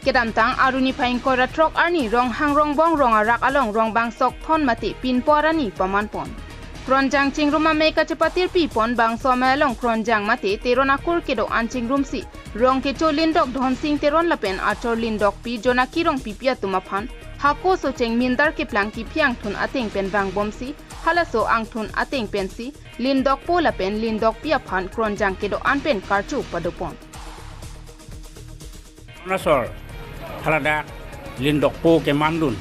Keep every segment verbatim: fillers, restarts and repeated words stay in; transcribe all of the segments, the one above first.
Kedamtang Arni phai ingkoi ra throk arni Ronghang Rongbong rong arak along Rongbang Sokthon mate pinpo arni pamanpon. Kronjang Chingrum Amei kachepatirpipon bangso amei along Kronjang mate Teron akur kedo-an chingrumsi Rongkecho Lindok Dhonsing Teron lapen achor Lindokpi Jonaki Rongpipi atum aphan hako socheng mindar keplang kiphi angthun ateng pen vangbomsi halaso angthun ateng pensi Lindokpo lapen Lindokpi aphan Kronjang kedo-an pen karcho padopon. Asor haladak Lindokpo kemandun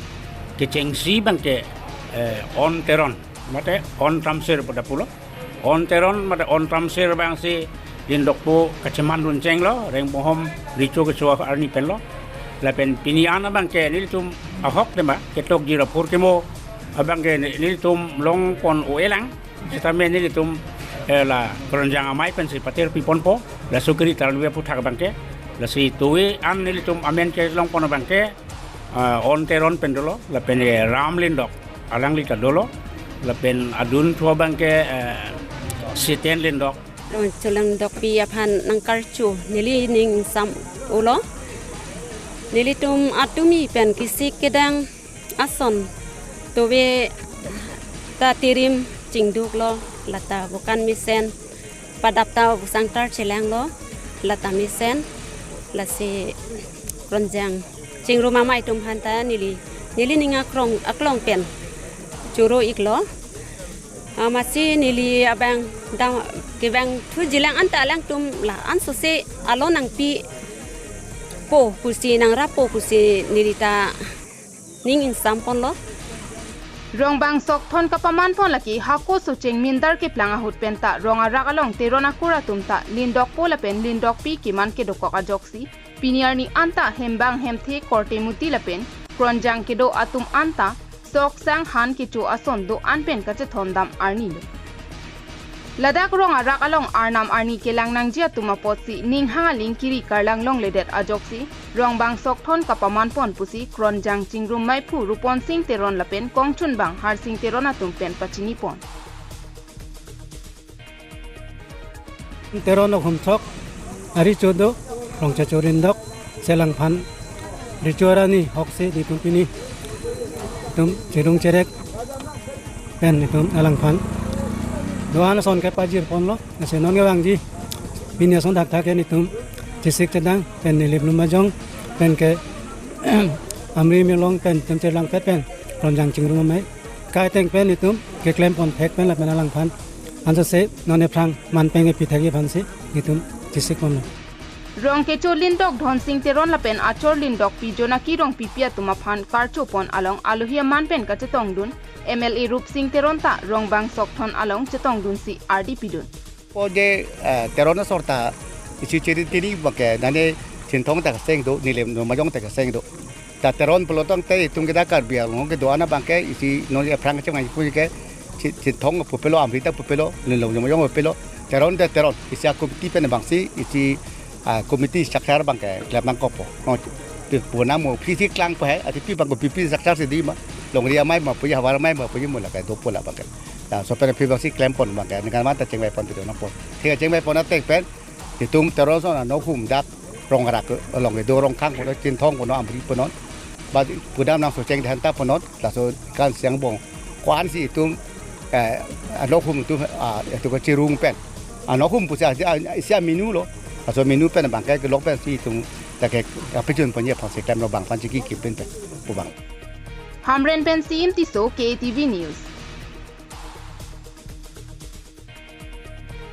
kechengsi abangke, eh, On Teron mate On Tramsir pada pulo. On Teron mate On Tramsir abangsi Lindokpo kachemandun chenglo, reng bohom Richo kecho arni penlo. Lapen pini an abangke nelitum ahok tema ketok jira phur kemo abangke nelitum longpon o-elang. Sitame nelitum, eh, la Kronjang Amei pensi patirpiponpo, la sukri taran ve aputhak abangke, lasi tuve an nelitum amen kelongpon abangke, ah, On Teron pen dolo, lapen, eh, Ram Lindok, alangli ta dolo, lapen adun thu abangke, eh, Siten Lindok. Rongkecho Lindokpi aphan nangkarcho neli ning sam ulo. Nelitum atumi pen kesik kedang ason tuve ta tirim chingduklo, lata bukan mesen, padap ta busang tar chelanglo, lata mesen, lasi Kronjang Chingrum Amei atum aphan ta neli, neli ning akrong, aklong pen choro iklo. Amatsi neli abang dam kevang thujilang anta alangtum la ansose alo nangpipo pusi nangrapo pusi neli ta ning ingsamponlo. Rongbang Sokthon kapamanpon lake hako socheng mindar keplang ahut penta rong arak along Teron akur atum ta Lindokpo lapen Lindokpi keman kedokok ajoksi pini arni anta hembang hemthe korte muti lapen Kronjang kedo atum anta sok sang han kecho ason do-an pen kachethondam arnilo. Ladak rong arak along Arnam arni kelang nangji atum apotsi ninghang aling kiri karlang longledet ajoksi Rongbang Sokthon kapamanpon pusi Kronjang Chingrum Meiphu Ruponsing Teron lapen Kongchunbang Harsing Teron atum pen pachinipon. Teron ahum thok, ari chodo, Rongchecho Lindok, chelangphan, Richo arni hoksi nelitum pini, nelitum chirung cherek pen nelitum alangphan do-an ason kepajirponlo, lasi non kevangji pini ason thakthak ke nelitum chesik chedang pen Nilip Lumbajong pen ke Amri Milong pen nelitum chelangpet pen Kronjang Chingrum Amei kai ateng pen nelitum keklempon thek pen lapen alangphan ansose non ephrang man pen kepithekji aphansi nelitum chesikponlo. Rongkecho Lindok Dhonsing Teron lapen achor Lindokpi Jonaki Rongpipi atum aphan karchopon along alohi aman pen kachetongdun M L A Rupsing Teron ta Rongbang Sokthon along chetongdunsi ardi pidun. Po je, eh, Teron asor ta isi chiri tiri abangke nane Chinthong ta keseng do, Nilip Lumbajong ta keseng do. Ta Teron pulo tangte itum ke dak Karbi Anglong kedo-an abangke isi non ephrang kecheng ai pu ke Chi-, Chinthong pupelo, Amri ta pupelo, Nilip Lumbajong pupelo, Teron ta Teron. Isi a-committee pen abangsi isi, ah, committee structure abangke klem nangkokpo. No, pi punang mo phisi klangpo he, ati pi abang ko pi pi structure si di ma, longri amei ma puji, havar amei ma puji mo lake dopo la abangke. Laso pen aphi abangsi klempon abangke, ningkan mata chengvaipon pido nangpo. Thik chengvaipon ateng pen, itum Teron ason anok hum dak rong arak along kedo Rongkhang punon, Chinthong punon, Amri punon. Ba pudam nangsocheng dhan ta punon, laso kan siang bong. Ko-ansi itum, eh, anok hum itum, ah, itum kachirung pen. Anok hum pusi, ah, isi aminu lo. Laso aminu pen abangke kelok pensi itum ta ke kapachunponji aphansi klemlo bang aphan chiki kipin pen. Pu abang. Hamren pensi Im Tisso, K A T V News.